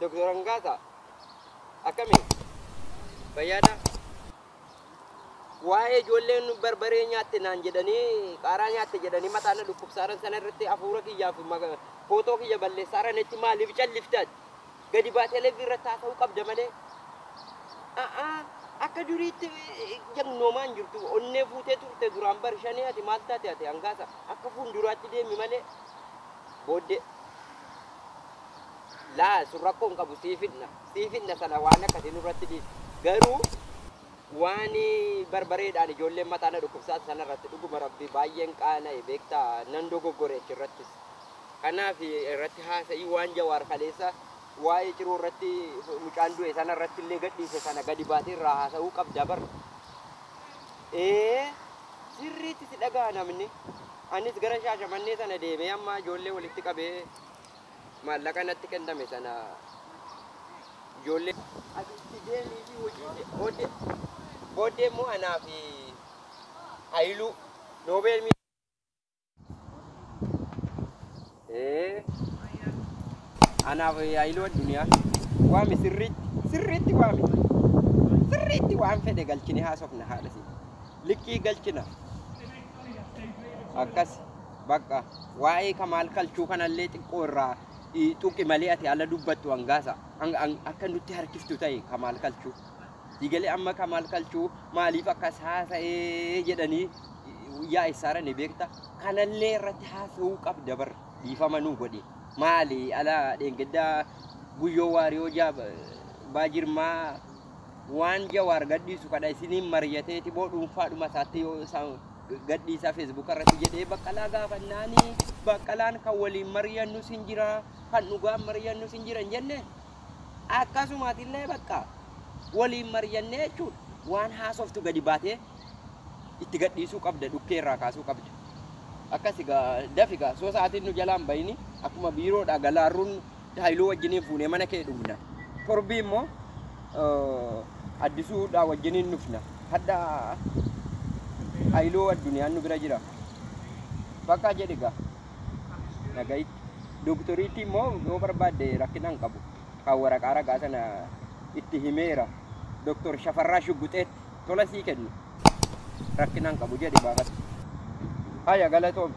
Doktor Hangaasa akkami fayyaadha? Waa'ee ijoolleen barbaree nyaatte naan jedhanii, qaaraa nyaatte jedhanii mataa na dhukkubsaaran sana irratti hafuura kiyyaaf footoo kiyya balleessaaran itti maaliif calliftaati? Gadi baatee leebii irratti haasa'uu qabda malee. Akka duriitti jagnoomaa hin jirtu. Onnee fuutee turte duraan bar shanii, ati maal taate? Ati Hangaasa akka fuulduraatti deemi malee booddee. Laa, sun rakkoo hin qabu, siifidna sana waan akkasii nurratti dhiisi. Garuu waan barbareedhaan ijoolleen mataa na dhukkubsaa sana irratti dhuguma rabbi baay'een qaana'e, beektaa, nan dogoggore achirrattis. Kanaaf irratti haasa'ii, waan Jawaar kaleessa waa'ee Ciroo irratti mucaan du'e sana irratti illee gadhiise sana gadi baatee irraa haasa'uu qabda bar. Ee, sirriitti si dhaga'a namni. Anis gara Shaashamannee sana deemee amma ijoollee walitti qabee maallaqa natti kenname sana ijoollee ati itti deemii fi hojii booddee booddee immoo anaa fi Hayiluu Noobeel ee anaaf Hayiluu Addunyaa waami, sirriitti sirriitti waami, sirriitti waan fedhe galchine haasofna, haadha si likkii galchina. Akkas bakka waa'ee Kamaal Kalchuu kanallee xiqqoo irraa tuqi malee ati ala dubbattu Hangaasa akka nutti harkiftu ta'e. Kamaal Kalchuu digalee amma Kamaal Kalchuu maaliif akkas haasa'ee jedhanii yaa'essaara ni beekta. Kanallee irratti haasa'uu qabda bar. Dhiifama nuu godhe. Maali, ala dheengaddaa Guyyoo Waariyoo Baajirmaa waan Jawaar gadhiisu kadha isiniin mari'ateeti boo dhuunfaadhuma isaatti yoo isaan gadhiisaa Feesbuuk irratti jedhee Baqqalaa gaafannaanii, Baqqalaan kan waliin mari'annus hin jira, kan dhugaan mari'annus hin jira hin jenne. Akkasumaatillee bakka waliin mari'annee jechuudha. Waan haasoftu gadi baatee itti gadhiisuu qabda, dhukkee irraa kaasuu qabda. Akkas egaa, dafi gaa, soo sa'aatiin nu jalaan bayini. Akkuma biiroodhaa galaarruun Haayiluu wajjiniin fuunee mana kee dhufna. Torbii immoo Addisuudhaa wajjiniin dhufna. Hadha Haayiluu Addunyaan nu bira jira. Bakka jedhi gaa. Nagayitti. Dooktoriitti immoo yoo barbaadde rakkina hin qabu. Kan waraqaa ragaa sana itti himeera. Dooktor Shafarraa Shugguxeetti tola sii kennu. Rakkina hin qabu jedhi baafadhu. Haya, galatoom.